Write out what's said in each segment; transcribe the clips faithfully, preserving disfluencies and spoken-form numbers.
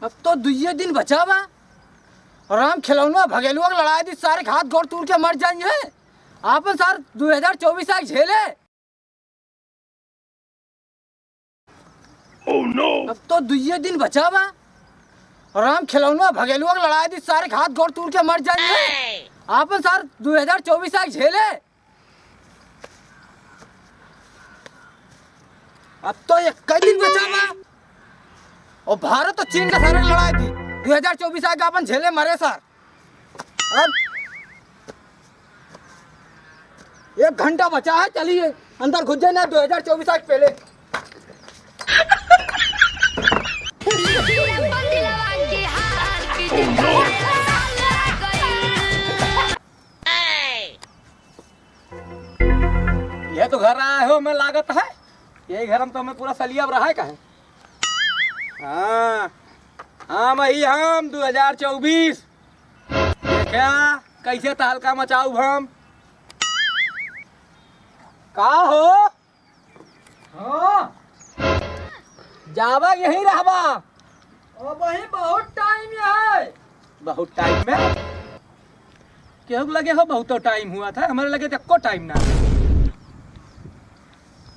अब तो दुइये दिन बचा बा। राम खेलौना भगेलुआ के लड़ाई दी, सारे के हाथ गोड़ तूर के मर जाइहैं। आपन सार दुइ हजार चउबीस आइके झेले। Oh no! अब तो दुइये दिन बचा बा। राम खेलौना भगेलुआ के लड़ाई दी, सारे के हाथ गोड़ तूर के मर जाइहैं। आपन सार दुइ हजार चउबीस आइके झेले। अब तो एक्कै दिन बचा बा। अउर भारत अउर चीन का सारे लड़ाई दी। दुइ हजार चउबीस आइके आपन झेले मरे सार। अब एक घंटा बचा है, चलिए अंदर घुस जाए ना, दुइ हजार चउबीस आइके पहले। यह तो घर आया हो, हमें लागत है, यही घर में तो हमें पूरा सलिया अब रहा है कहे। हाँ, हाँ, वही हम दुइ हजार चउबीस। देखा, कैसे तहलका मचाउब हम। का हो? हाँ। जाबा यहीं रहबा? अबहीं बहुत टाइम है। बहुत टाइम में? केहू के लगे हो बहुतो टाइम हुआ था, हमरे लगे तो एको टाइम ना।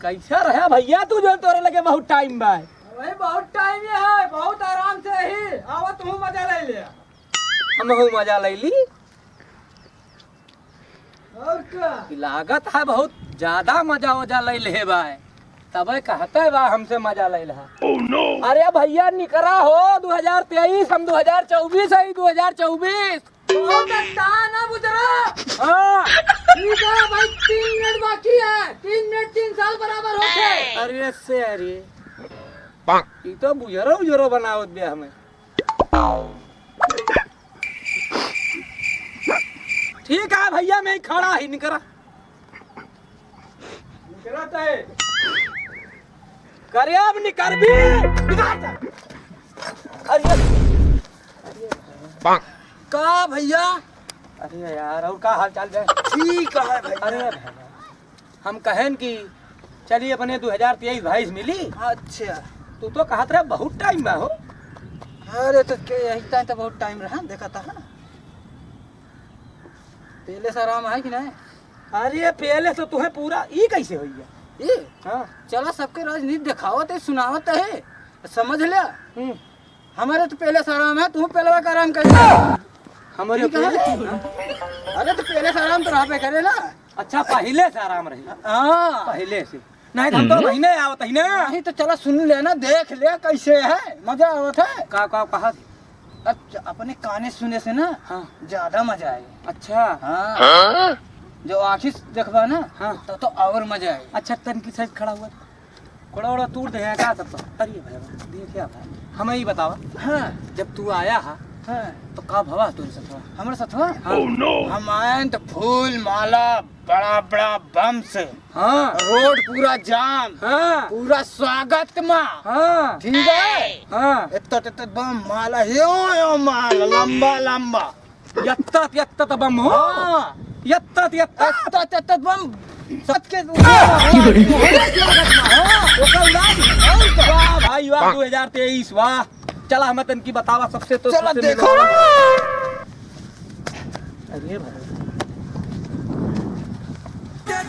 कैसा रहा भइया तू जो तोरे लगे बहुत टाइम बा? अबहीं बहुत टाइम है, बहुत आराम से ही। आवा तू मजा ले ले। हमहू मजा लैली। और का? ई लागत है बहुत ज्यादा मजा वजा लैले बा, तबे कहते बा हमसे मजा लैले है। Oh no! अरे भइया निकरा हो, दुइ हजार तेईस, हम दुइ हजार चउबीस है, दुइ हजार चउबीस। बहुत अच्छा ना बुजरा। हाँ। ठीक है भाई, तीन मिनट बाकी है, तीन मिनट तीन साल बराबर होते। अरे से अरे, ई तो बुजरो उजरो बनावत बे हमें। ठीक है भइया, मैं खड़ा ही निकरा। निकरा तय। करे अब निकरबी। निकाल जा। अरे। का भइया? अरे यार, और का हाल चाल बे? ठीक है भइया। अरे भइया। हम कहेन कि चली अपने दुइ हजार तेईस बाईस मिली। अच्छा। तू तो कहत रहे बहुत टाइम बा हो। अरे तो के यही टाइम तो बहुत टाइम रहा, देखा था ना। पहले से आराम है कि नहीं? अरे पहले से तुम्हें पूरा ई कैसे होइया? ये? हाँ। चला सबके राजनीति देखावत है, सुनावत है, समझ ले। हम्म। हमरे तो पहले से आराम है, तू पहलवा का आराम कर। हमरे ठीक है? पहले? अरे तो पहले से आराम तो रहबे करे ना। अच्छा, पहले से आराम रही। हाँ। पहले से। नहीं तो हम तो हम्म। महीने आवत ही ना। नहीं तो चला सुन ले ना, देख ले कैसे है, मजा आवत है। का, का, कहा? अब च-, अपने काने सुने से ना हाँ। ज्यादा मजा आए। अच्छा। हाँ। हाँ? जो आँखी से देखबा ना हाँ। तो, तो और मजा आए। अच्छा, तनकी साइड खड़ा हुआ। कोड़ा ओड़ा तूर दे हैं का सब तो? अरे भाई, देख क्या भाई, हमें ही बतावा। हाँ। जब तू आया हा, हाँ। तो का भवा तोरे सथवा? हमरे सथवा? हाँ। Oh no! हम आए तो फूल माला, बड़ा बड़ा बम से। हाँ। रोड पूरा जाम। हाँ। पूरा स्वागत मा। हाँ। ठीक है? हाँ। इतना, इतना बम माला, यो, यो माला, लंबा, लंबा। यत्ता, यत्ता त बम हो। हाँ। यत्ता, यत्ता। यत्ता, यत्ता बम। सत के ऊपर। हाँ, ओकर उड़ाई। वाह भाई वाह, दुइ हजार तेईस, वाह। चला, हम तनकी बतावा सबसे तो चला, सबसे देखो। मिलो। अरे भाई।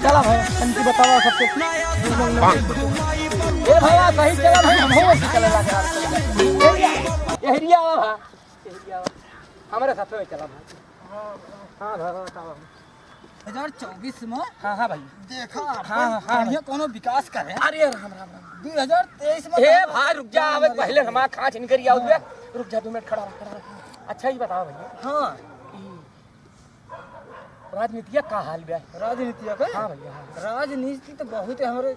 चला भाई, तनकी बतावा सबसे। ए भैया, सही चला भाई, हम हो चले लगा। एहरिया आवा भाई। हमारे साथ में चला भाई। हाँ, हाँ, हाँ, हाँ। दो हज़ार चउबीस में हाँ, हाँ भाई। देखा हाँ, अपन हाँ, हाँ बढ़िया भाई। कोनो विकास करे। अरे राम, राम, राम। दो हज़ार तेईस में ए कहाँ भाई, रुक जा, आवे पहले हमारा खांच निकल आओ बे। रुक जा, दो मिनट खड़ा रह, खड़ा रह। अच्छा, ये बताओ भैया। हाँ। ई राजनीतिया का हाल बे? राजनीतिया का? हाँ भैया, हाँ। राजनीति तो बहुत है हमारे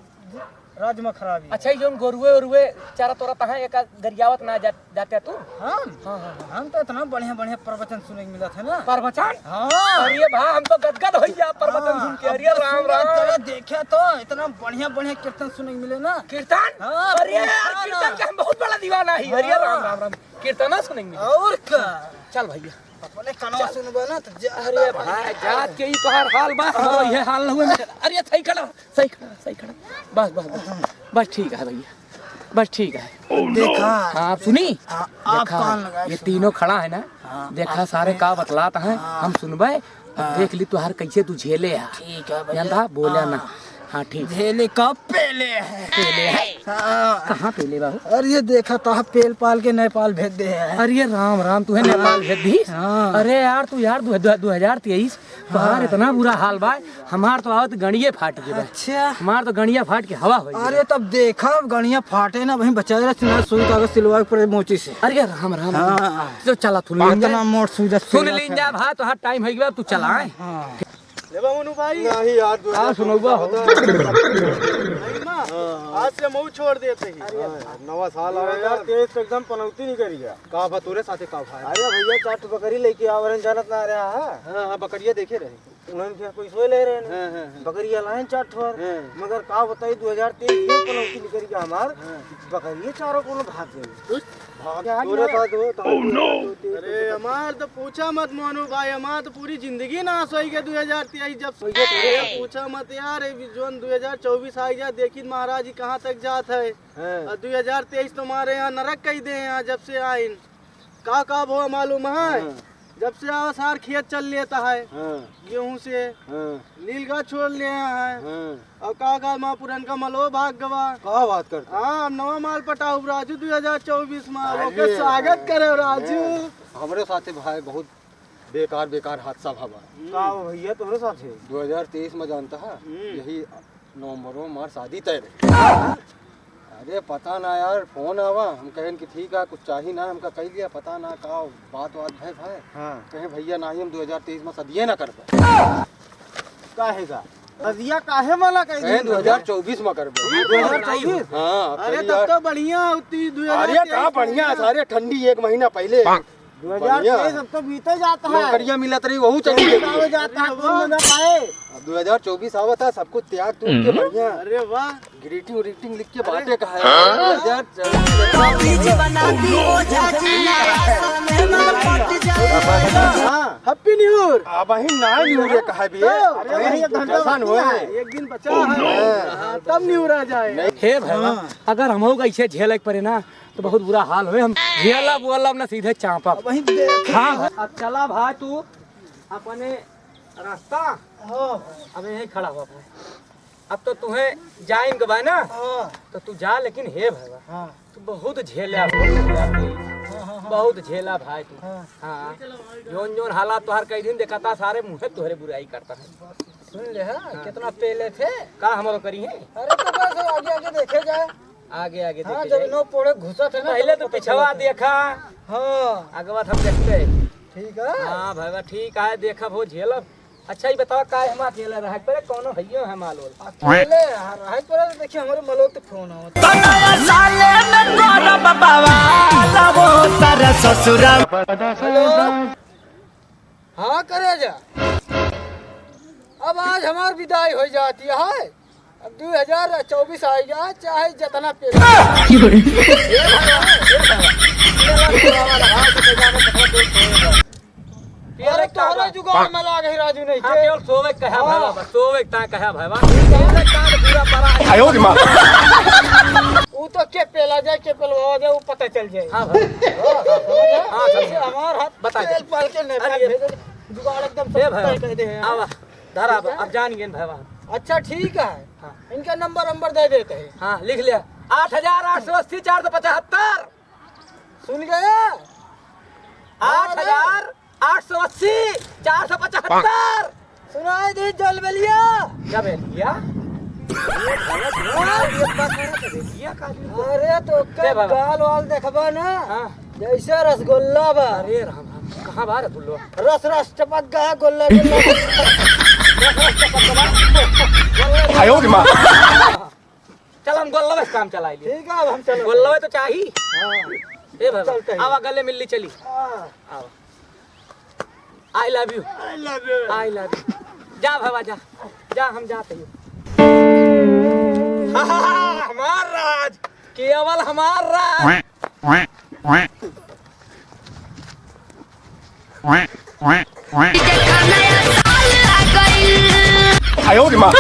राज्य में खराबी। अच्छा, ये जोन गोरुए ओरुए चारा तोरा तहाँ एक गरियावत ना जा, जाते तू? हम? हाँ, हाँ, हाँ। हम तो इतना बढ़िया, बढ़िया प्रवचन सुने के मिलत है ना। प्रवचन? हाँ। अरे भा, हम तो गदगद हो गया प्रवचन हाँ, सुन के। अब अरे तो राम, सुन ले, राम। चला देखे तो इतना बढ़िया, बढ़िया कीर्तन सुने के मिले ना। कीर्तन? हाँ, अरे यार, कीर्तन कीर्तन ना। का हम बहुत बड़ा दीवाना ही। अरे हाँ। राम, राम, राम। कीर्तन ना सुनेंगे। और का? चल भैया। अपने कनवा चल। सुनबे ना तो जा अरे भाई, जात के ई तोहार हाल बा, हमरो हाँ। ये हाल न हुए। अरे सही खड़ा, सही खड़ा, सही खड़ा। बस, बस, बस। बस ठीक है भैया। बस ठीक है। देखा। हाँ, अब सुनी? हाँ, आप देखा, कान लगाए ये सुना। तीनों खड़ा है ना? हाँ, देखा, आप सारे सुनी। का बतलात हैं, हाँ। हम सुनबे। अब हाँ। देख ली तुहार कैसे तू झेले है। ठीक है भैया। जानता? बोला ना। हाँ। हाँ, ठीक। झेले का पेले है। पेले है। हाँ। कहाँ पेले बा हो? अरे ये देखा तो पेल पाल के नेपाल भेज दे है। अरे ये राम राम, तुहे नेपाल भेज दी? हाँ। अरे यार, तू यार, दो, दो, दो हजार तेईस, तोहार हाँ। इतना बुरा हाल बा, हमार तो आवत गणिये फाट के बा। अच्छा। हमार तो गणिया फाट के हवा हो गया। अरे तब देखा, गणिया फाटे ना, वहीं बचा रहे, सुना, सुई कागज सिलवा के पड़े मोची से। अरे राम राम। हाँ। तो चला, सुन लीन इतना जा। मोट सुई दस सुन सिलवा लीन था। जा भाई, तोहार टाइम हो गया, तू चला, आए। हाँ। ले बा मनु भाई। नहीं यार, दो हजार हाँ, सुनौबा हो। नहीं माँ, हाँ, हाँ। आज से मऊ छोड़ देते ही। अरे हाँ, नवा साल आ दो हजार तेईस तो एकदम पनौती नहीं करिया। का बा तोरे साथे का भाई? अरे भैया, चार ठो बकरी लेके आवा रहन, जानत ना रहा है। हाँ, हाँ, बकरिया देखे रहे। उन्हन के कोई सोए ले रहे हैं। हाँ, हाँ, हाँ। बकरिया लाइन चार ठो। हाँ। मगर का बताई, दो हजार तेईस में पनौती निकल गया हमार। हाँ। बकरिया चारों कोनो भाग गए। भाग तोरे साथ हो, तो Oh, no! अरे, हमार तो पूछा मत, मोनू भाई, हमार तो पूरी जिंदगी नाश होई गई दो हजार तेईस जब से। पूछा मत यार, ये जोन दो हजार चउबीस आ गया, देखी महाराज जी कहाँ तक जात है। हाँ। और दो हजार तेईस तो हमारे यहाँ नरक कई दे हैं, जब से आइन। का, का भवा मालूम है? हाँ। जब से आवा सार खेत चल लेता है, हाँ। गेहूं से, हाँ। लीलगा छोड़ ले है। हाँ। और का, का माँ पुरनका मलो भाग गवा। का बात करता? हाँ, अब नवा माल पटाऊ राजू दो हजार चउबीस में, अरे ओके स्वागत यार। करे राजू। हाँ। हमरे साथे भाई बहुत बेकार, बेकार हादसा भवा। का हो भैया तोहरे साथे? दो हजार तेईस में जानता है, हम्म। यही नवंबरो में हमार शादी तय रही। अरे पता ना यार, फोन आवा, हम कहन कि ठीक है, कुछ चाही ना, हमका कह लिया, पता ना का बात बात भय भाई। हाँ। कहे भैया नाही, हम दो हजार तेईस में सदिये ना करबे। काहे का? सदिया काहे मना कह कहे दी? दो हजार चउबीस में करबे। दो हजार चउबीस? हाँ, अरे कही तब यार। तो बढ़िया होती, अरे का दो हजार तेईस बढ़िया, में। सारे ठंडी एक महीना पहले। दो हजार तेईस बढ़िया। अब तो बीते जाता है। नौकरियाँ मिलत रही, वहू चली गई। हो जाता है, कौन ना पाए। अब दो हजार चउबीस आवत है, सब कुछ त्याग तूग के बढ़िया। अरे वाह। ग्रीटिंग व्रीटिंग लिख के बाटे का है। हाँ? दो हजार चउबीस। हाँ। Happy New Year। अब ही ना New Year कहा भी है। तो, अरे भाई, एक घंटा जैसा बाकी होए। है, एक दिन बचा है। हाँ। हाँ, तब New Year आ जाए। नहीं। हे भगवान, हाँ। अगर हमहू का ऐसे झेले के पड़े ना, तो बहुत बुरा हाल होए, हम झेलब वोलब ना, सीधे चापब। अब वहीं देख। हाँ। अब चला भाई तू अपने रास्ता। हाँ। अब यहीं खड़ा हो भाई। अब तो तुहे जाइन के बा ना, हाँ। तो तू जा, लेकिन हे भैया, हाँ। तू बहुत झेला, बहुत झेला भाई, हाँ, हाँ, हाँ। बहुत झेला भाई तू। हाँ। हाँ। जोन जोन हालात तोहार कई दिन देखा था, सारे मुँहे तोहरे बुराई करता है। सुन ले, हाँ, हाँ। कितना पेले थे। का हमरो करी है? अरे तो बस आगे आगे देखे जाए। आगे, आगे हाँ, देखे जब जाए। नौ पोड़े घुसत है ना, पहले तब तो पता पिछवा चलत है। देखा। हाँ। आगे बात हम देखते हैं। ठीक है। हाँ, भाई, ठीक है, देखब हो, झेलब। अच्छा, ये बताओ, काहे हम अकेले रहे पड़े? कौनो हइयो है मालूम? अकेले रहे पड़े, तो देखिए, हमारे मलोक तो फोन आवत। तो नया साले में करब बवाल हो, सारा ससुरा। हेलो। हाँ, करे जा। अब आज हमार विदाई हो जाती है। अब दो हजार चउबीस आएगा, चाहे जितना पेला। अरे तोहरा जुगाड़ में लाग है राजू नहीं हाँ, के। केवल सोवे के कहा हाँ। भला बा, सोवे के ता कहा भला। सोवे के ता पूरा परा है। आयो रे माँ। ऊ तो के पेला जाए, के पेलवा जाए, ऊ पता चल जाए। हाँ भाई। हाँ, हाँ, हाँ, समझे? हमार हाथ बता दे। पेल पाल के नेपाल अरे। भेजे, जुगाड़ एकदम ए सब भाई, तय कर दे हैं। आवा। धरा बा, ठीक है? अब जान गेन भैया। अच्छा, ठीक है। हाँ। इनका नंबर, नंबर दे देते हैं। हाँ, लिख लिया। आठ हजार आठ सौ अस्सी चार सौ पचहत्तर। सुन गए? आठ हजार आठ सौ अस्सी चार सौ पचहत्तर। सुनाई दी जलबेलिया। जलबेलिया? ये भैया, ये बात है, जलबेलिया का आदमी को अरे, तो दे बाबा। गाल वाल देखबा ना। हाँ। जैसे रसगुल्ला बा। अरे राम राम, कहाँ बा रसगुल्ला? रस रस टपक गया, गोल्ला गोल्ला। रस रस टपक गया। आयो रे माँ। चल, हम गोल्ला बस काम चला लिए। ठीक है, अब हम चलो। गोल्ला तो चाही। हाँ। ए बाबा, चलते हैं। आवा गले मिल ली चली। हाँ। आवा। I love you। I love you। I love you। जा बाबा, जा। जा, हम जाते हैं। हमार राज। केवल हमार राज। आयो रे माँ।